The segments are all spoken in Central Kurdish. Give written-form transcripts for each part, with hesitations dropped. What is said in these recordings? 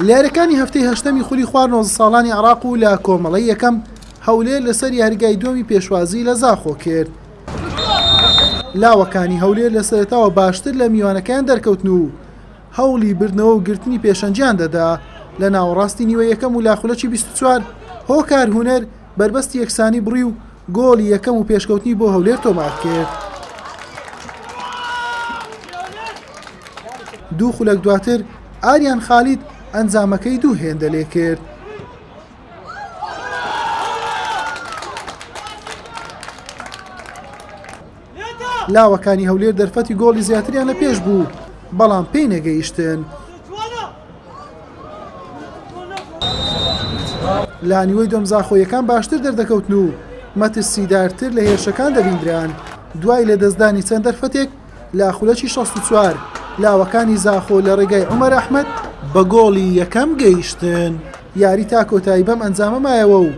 لە یاریەکانی هەفتەی هەشتەمی خولی خوار 19 ساڵانی عێراق و لە کۆمەڵەی یەکەم هەولێر لەسەر یاریگای دووەمی پێشوازی لە زاخۆ کرد. لاوەکانی هەولێر لە سەرەتاوە باشتر لە میوانەکەیان دەرکەوتن و هەوڵی بردنەوە و گرتنی پێشەنگیان دەدا لە ناوەڕاستی نیوەی یەکەم و لە خولەکی 24 هۆکار هونەر بەربەستی یەکسانی بڕی و گۆڵی یەکەم و پێشکەوتنی بۆ هەولێر تۆمار کرد. دوو خولەک دواتر ئاریان خالید ئەنجامەکەی دوو هێندە لێکرد. لاوەکانی هەولێر دەرفەتی گۆڵی زیاتریان لە پێش بوو، بەڵام پێی نەگەیشتن. لە نیوەی دووەم زاخۆییەکان باشتر دەردەکەوتن و مەترسیدارتر لە هێرشەکان دەبیندران، دوای لەدەستدانی چەند دەرفەتێک لە خولەکی 64 لاوەکانی زاخۆ لە ڕێگای عومەر ئەحمەد بە گۆڵی یەکەم گەیشتن. یاری تا کۆتایی بەم ئەنجامە مایەوە و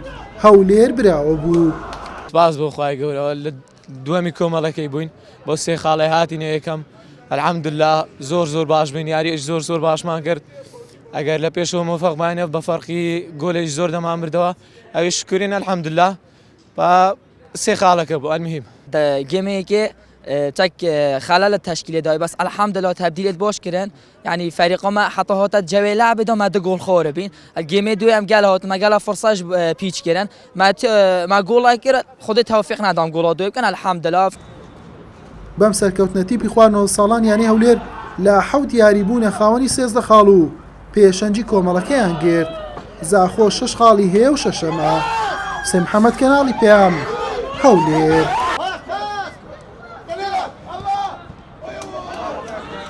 هەولێر براوە بوو. سوپاس بۆ خوای گەورە لە دووەمی کۆمەڵەکەی بووین بۆ سێ خاڵی هاتینە یەکەم الحمدلله زۆر زۆر باش بووین یاریش زۆر زۆر باشمان کرد ئەگەر لە پێشەوە مۆفەقمانە بە فەرقی گۆلێک زۆر دەمان بردەوە ئەوی شکرین الحمدلله با سێ خاڵەکە بوو المهم گێمەیەکێ تەک خەلەل تەشکیلێ دای بەس الحمدلله تەبدیلێت باش کرن یعنی فەریقا ما حتا هاتە جەوێ لعب دا ما دو گۆڵ خۆرە بین گێمێ دوێم گەل هات ما گەلە فرسەش پیچ کرن ما ما گۆڵ کرد خودی تەوفیق نەدام گۆڵا دوێ بکەن الحمدلله. بەم سەرکەوتنە تیپی خوار 19 ساڵان یانەی هەولێر لە حەوت یاری بوونە خاوەنی 13 خاڵ و پێشەنگی کۆمەڵەکەیان گرت زاخۆ شەش خاڵی هەیە و شەشەمە. حسێن محەمەد کەناڵی پەیام، هەولێر.